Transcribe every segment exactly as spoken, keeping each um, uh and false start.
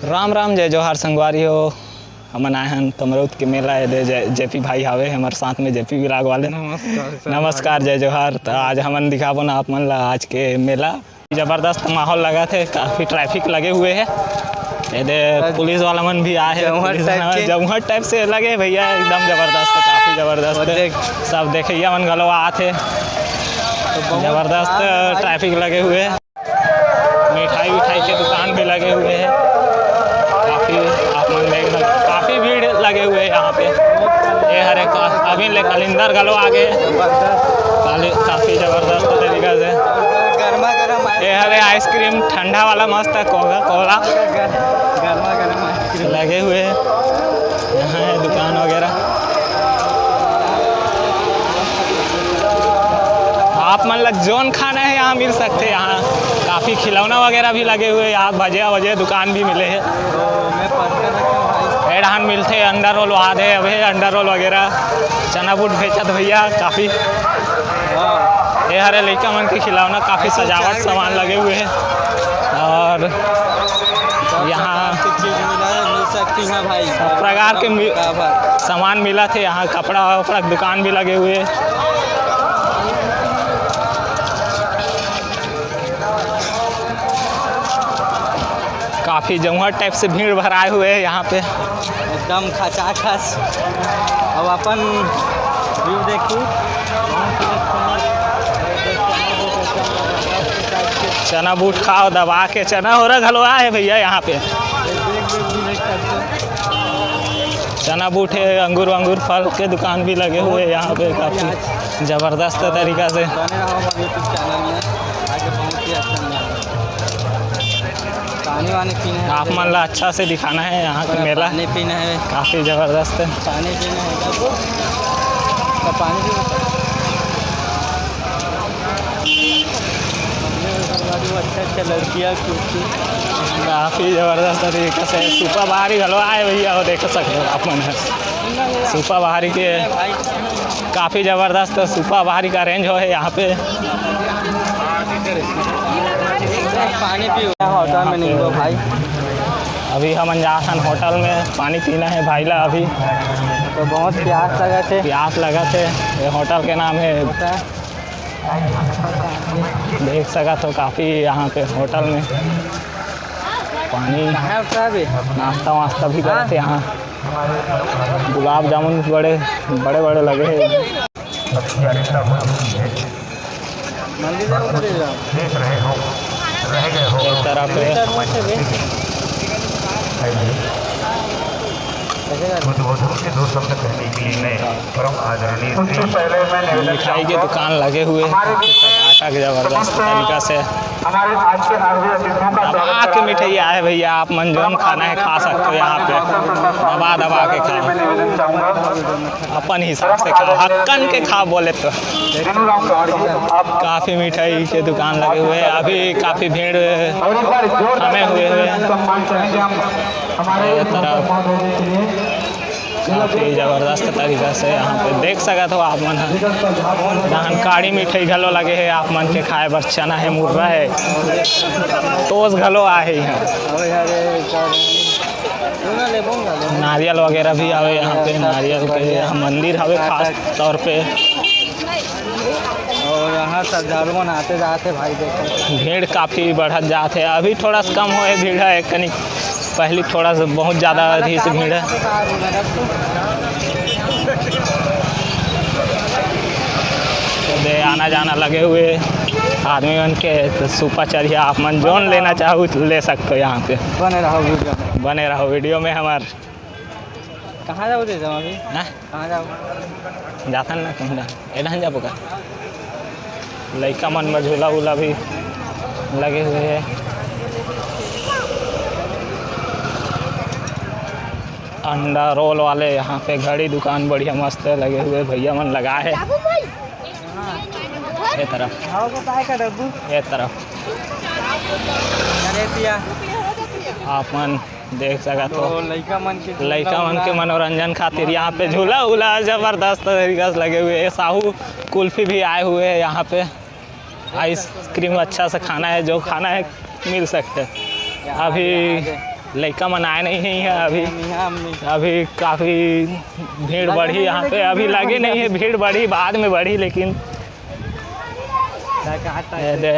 राम राम, जय जोहार संगवारी हो। हमन आए हन कमरौत के मेला, एदे जय, जेपी भाई हावे हमर साथ में, जेपी विराग वाले। नमस्कार संगवारी। नमस्कार, जय जोहार। त आज हमन दिखाबो ना आप मन ला आज के मेला। जबरदस्त माहौल लगत हे, काफी ट्रैफिक लगे हुए हे। एदे पुलिस वाला मन भी आए हे, जमहर पुलिस type वाला के। जमहर type से लगे भैया, एकदम जबरदस्त, काफी जबरदस्त। और देख। सब देखइया मन घलो आत हे, तो बहुत जबरदस्त। ट्रैफिक लगे हुए हे। मिठाई विठाई के दुकान भी लगे हुए हैं। काफी, आप मन देख सकते, काफी भीड़ लगे हुए हैं यहाँ पे। ये हरे का-, अभी ले कलिंदर घलो आगे। काली-, काफी जबरदस्त तरीका से। गर्मा गर्म ये हरे आइसक्रीम ठंडा वाला मस्त है, कोका कोला। गर्मा गर्म आइसक्रीम लगे हुए हैं। यहाँ है दुकान वगैरह। आप मन ला जोन खाना है, यहाँ मिल सकते हैं। यहाँ काफी खिलौना वगैरह भी लगे हुए हैं। यहाँ भजिया वजिया दुकान भी मिले हैं। ए डहान मिलते अंडा रोल, वहाँ दे अभी अंडा रोल वगैरह, चना बूट बेचत भैया काफी। ये हरे लइका मन के खिलौना, काफी सजावट सामान लगे हुए हैं। और यहाँ चीज मिला है, मिल सकती है भाई। सब प्रकार के मि-, सामान मिला थे यहाँ, कपड़ा वपड़ा के दुकान भी लगे हुए। काफी जमुआ टाइप से भीड़ भराए हुए है यहाँ पे। एकदम खचाखच। अब अपन व्यू देखू। चना बूट खाओ दबा के, चना हो रहा घलवा है भैया यहाँ पे। चना बूट है, अंगूर वंगूर फल के दुकान भी लगे हुए हैं यहाँ पे काफी जबरदस्त तरीका से। बने रहो हमारे YouTube चैनल में, आगे बहुत ही अच्छा मिलेगा। पानी वानी पीना है। आप मन ला अच्छा से दिखाना है यहाँ के मेला। पानी पीना है। काफी जबरदस्त है। पानी पीना है। तो पानी पीना है। अच्छा अच्छा लड़कियाँ कुर्सी। काफी जबरदस्त तरीके से सुपा बहारी घलो आए भैया, वो देख सकते हो आप मन है। सुपा बहारी के काफी जबरदस्त सुपा बहारी का रेंज हो है यहाँ पे। पानी पी होटल में नहीं दो भाई। अभी हमन जात हन होटल में पानी पीना है भाई ला अभी। तो बहुत प्यास लगा थे। प्यास लगा थे। ये होटल के नाम है। देख सकत हो काफी यहाँ पे होटल में पानी, नाश्ता वास्ता भी करते यहाँ। गुलाब जामुन बड़े बड़े बड़े लगे हैं। मंदिर जाओ, उधर ही जाओ। देख रहे हो, रह गए हो। एक तरफ है। बुद्ध वधु के दो शब्द कहने के लिए मैं परम आदरणीय श्री मिठाई के दुकान लगे हुए हैं, टमाटर के जबरदस्त तरीका से हमारे आज के आरोग्य अतिथियों का स्वागत दबा के मिठाई आए भैया, आप मन जोन खाना है खा सकते हो यहाँ पे, दबा दबा के खाओ। अपन हिसाब से खाओ, हक्कन के खाओ बोले तो। काफी मिठाई के दुकान लगे हुए हैं, अभी काफी भीड़ हमें हुए हुए हैं। ये तरफ काफी जबरदस्त तरीका से यहाँ पे देख सकत हो आप मन ह। यहाँ काड़ी मिठाई घलो लगे है आप मन के खाए बर, चना है, मुर्रा है, टोस घलो आहे यहाँ। नारियल वगैरह भी आवे यहाँ पे, नारियल के यहाँ मंदिर हवे खास तौर पे। और यहाँ श्रद्धालु मन आते जाते भाई देखो। भीड़ काफी बढ़त जात है, अभी थोड़ा सा कम होए भीड़ है, एक कनी पहली थोड़ा सा बहुत ज्यादा रही से भीड़ है। तो दे आना जाना लगे हुए आदमी मन के, तो सुपा चढ़िया आप मन जोन लेना चाहो ले सकते हो यहाँ पे। बने रहो वीडियो में। बने रहो वीडियो में हमार। कहाँ जाओ दे जाओ अभी? हाँ? कहाँ जाओ? जाथन ना कहीं ना। एडहन जाबो का? लइका मन बर झूला उला भी लगे हुए हैं। अंडा रोल वाले यहाँ पे घड़ी दुकान बढ़िया मस्त लगे हुए, भैया मन लगा है। ये तरफ, ये तरफ। अरे पिया। आप मन देख सकत हो। तो लइका मन के झूला लइका मन के उला। मनोरंजन खातिर यहाँ पे झूला उला जबरदस्त तरीका से लगे हुए हैं। साहू कुल्फी भी आए हुए हैं यहाँ पे। आइसक्रीम अच्छा से खाना है, जो खाना है मिल सकते हैं। यहाँ अभी आगे, आगे। लइका मन आए नहीं है यहाँ अभी। नहीं, हम नहीं। अभी काफ़ी भीड़ बढ़ी यहाँ पे, अभी लगे नहीं है, भीड़ बढ़ी, बाद में बढ़ी, लेकिन ये दे,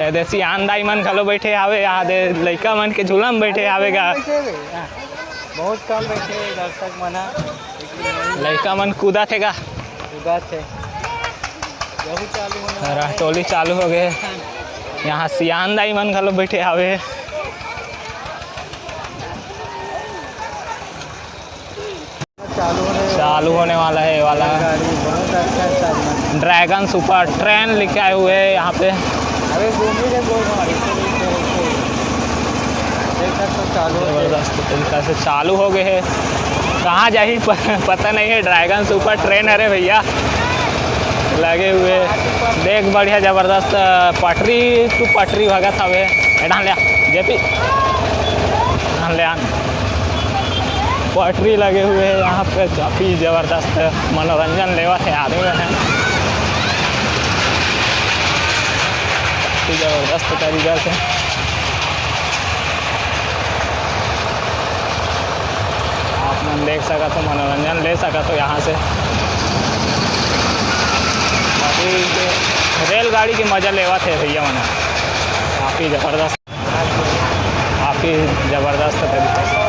ये दे सियान दाई मन घलो बैठे हावे, यहाँ दे लइका मन के झूला में बैठे हावे गा। बहुत कम बैठे दर्शक मन ह। लइका मन कूदत हे गा। कूदत हे। यहू चालू होने वाला हे। टोली चालू हो गए। यहाँ सियान दाई मन घलो बैठे हावे। चालू होने चालू होने वाला है ये वाला। गाड़ी बहुत अच्छा है। ड्रैगन सुपर ट्रेन लिखे हुए हैं यहाँ पे। अरे घूमी रे गोल हमारी। देख सकते हो चालू हो गए। जबरदस्त तरीका से चालू हो गए हैं। कहाँ जाही प-, पता नहीं है। ड्रैगन सुपर ट्रेन, अरे भैया लगे हुए, देख बढ़िया जबरदस्त पटरी टू पटरी भगत हवे। ए, ढान ले आ, जेपी, ढान ले आ। पटरी लगे हुए हैं यहाँ पे, काफ़ी जबरदस्त मनोरंजन लेवत हे आदमी मन ह। काफ़ी जबरदस्त तरीका से आप मन देख सकत हो, मनोरंजन ले सकत हो यहाँ से। अभी के रेलगाड़ी के मजा लेवत हे भैया मन, काफ़ी जबरदस्त। काफ़ी जबरदस्त तरीके से।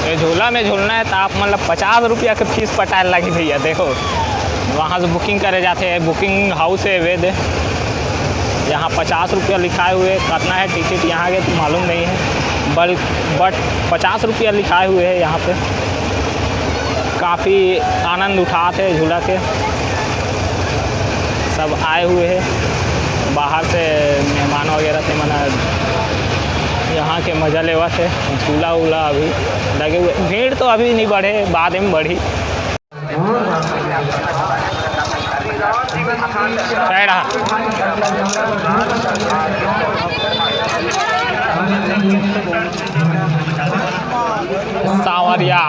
ये झूला में झूलना है तो आप मतलब पचास रुपया के फीस पटाए लागी भैया। देखो, वहाँ से बुकिंग करे जाते हैं, बुकिंग हाउस है वेद। यहाँ पचास रुपया लिखाए हुए, कितना है टिकट यहाँ के तो मालूम नहीं है, बल-, बट पचास रुपया लिखाए हुए है यहाँ पे। काफ़ी आनंद उठात हे झूला के, सब आए हुए हैं बाहर से, मेहमान वगैरह थे, मना यहाँ के मज़ा लेवत हे। झूला उला अभी लगे हुए, भीड़ तो अभी नहीं बढ़े, बाद में बढ़ी। सांवरिया।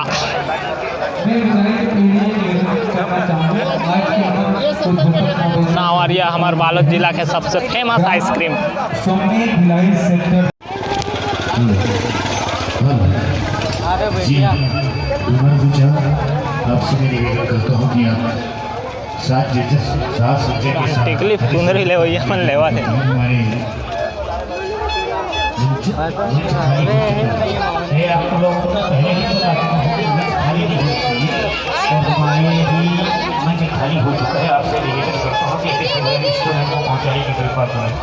सांवरिया हमार बालोद जिला के सबसे फेमस आइसक्रीम। जी, उमर गुजर, आपसे मैं निवेदन करता हूँ कि आप साथ जैसे, साथ संजय के साथ टिकली कुंदरी ले भैया, मन लेवा थे। हमारे मंच, मंच खाली हो चुका है। ये आप लोग पहले ही बता चुके हैं कि मंच खाली नहीं होना चाहिए और हमारे भी मंच खाली हो चुका है। आपसे निवेदन करता हूँ कि इस समय इंस्ट्रूमेंट को पहुँचाने की कृपा करें।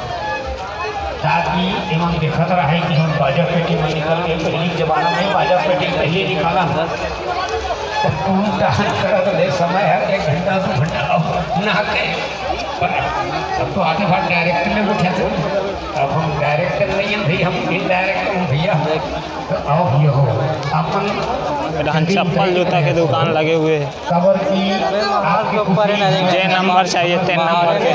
ताकि एमन देखत रहे कि हम बाजा पेटी में निकल के, पहली जमाना में बाजा पेटी पहले निकाला, तो पूरी डांस करत रहे समय है एक घंटा, दो घंटा, अब ना के। पर अब तो आगे भाग डायरेक्ट में उठे थे, अब हम डायरेक्टर नहीं हैं भाई, हम इनडायरेक्ट हैं भैया। तो आओ भैया हो, अपन चप्पल जूता के दुकान लगे हुए हैं। काबर कि आपके खुशी जे नंबर चाहिए, तेन नंबर के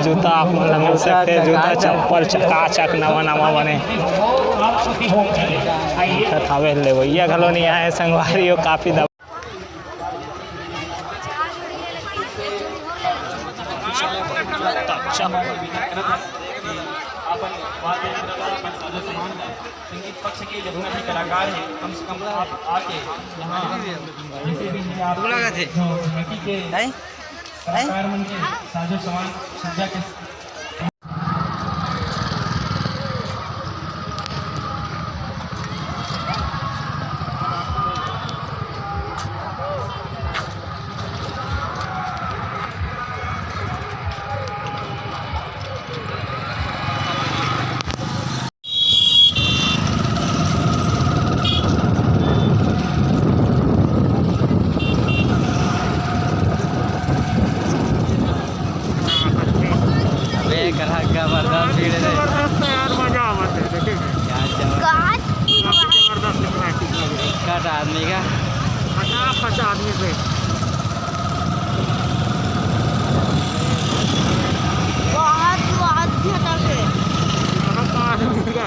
जूता आप मन ला मिल सकथे। जूता, चप्पल, चकाचक, नवा नवा बने। दिखत हवे, लेवइया घलो नइ आए संगवारी हो, काफी दब- संगीत पक्ष के जितना भी कलाकार हैं, कम से कम आप आके यहाँ जैसे भी हैं, आप जो कमेटी के कलाकार मन के साजो सामान सज्जा के अबे, ग्राहक जबरदस्त भीड़ है। जबरदस्त है यार, मजा आवत है, देखिए। क्या जबरदस्त। काफी जबरदस्त दिख रहा है। कट आदमी का। फटाफट आदमी से। बहुत, बहुत भीड़ है। बहुत आदमी का।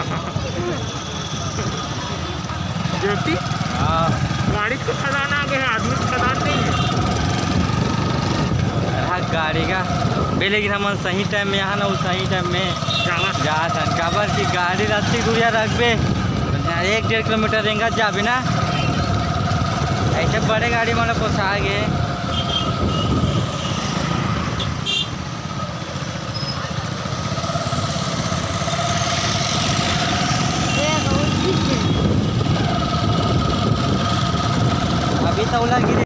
हाँ। गाड़ी के खदान आ गए, आदमी के खदान नहीं है। रहा गाड़ी का बे, लेकिन हमन सही टाइम में यहाँ ना, वो सही टाइम में जावत। जात हन, काबर कि गाड़ी रस्सी गुड़िया रखबे, एक डेढ़ किलोमीटर रेंगत जाबे ना, ऐसे बड़े गाड़ी मन पोसा गे। अभी तो ओला गिरी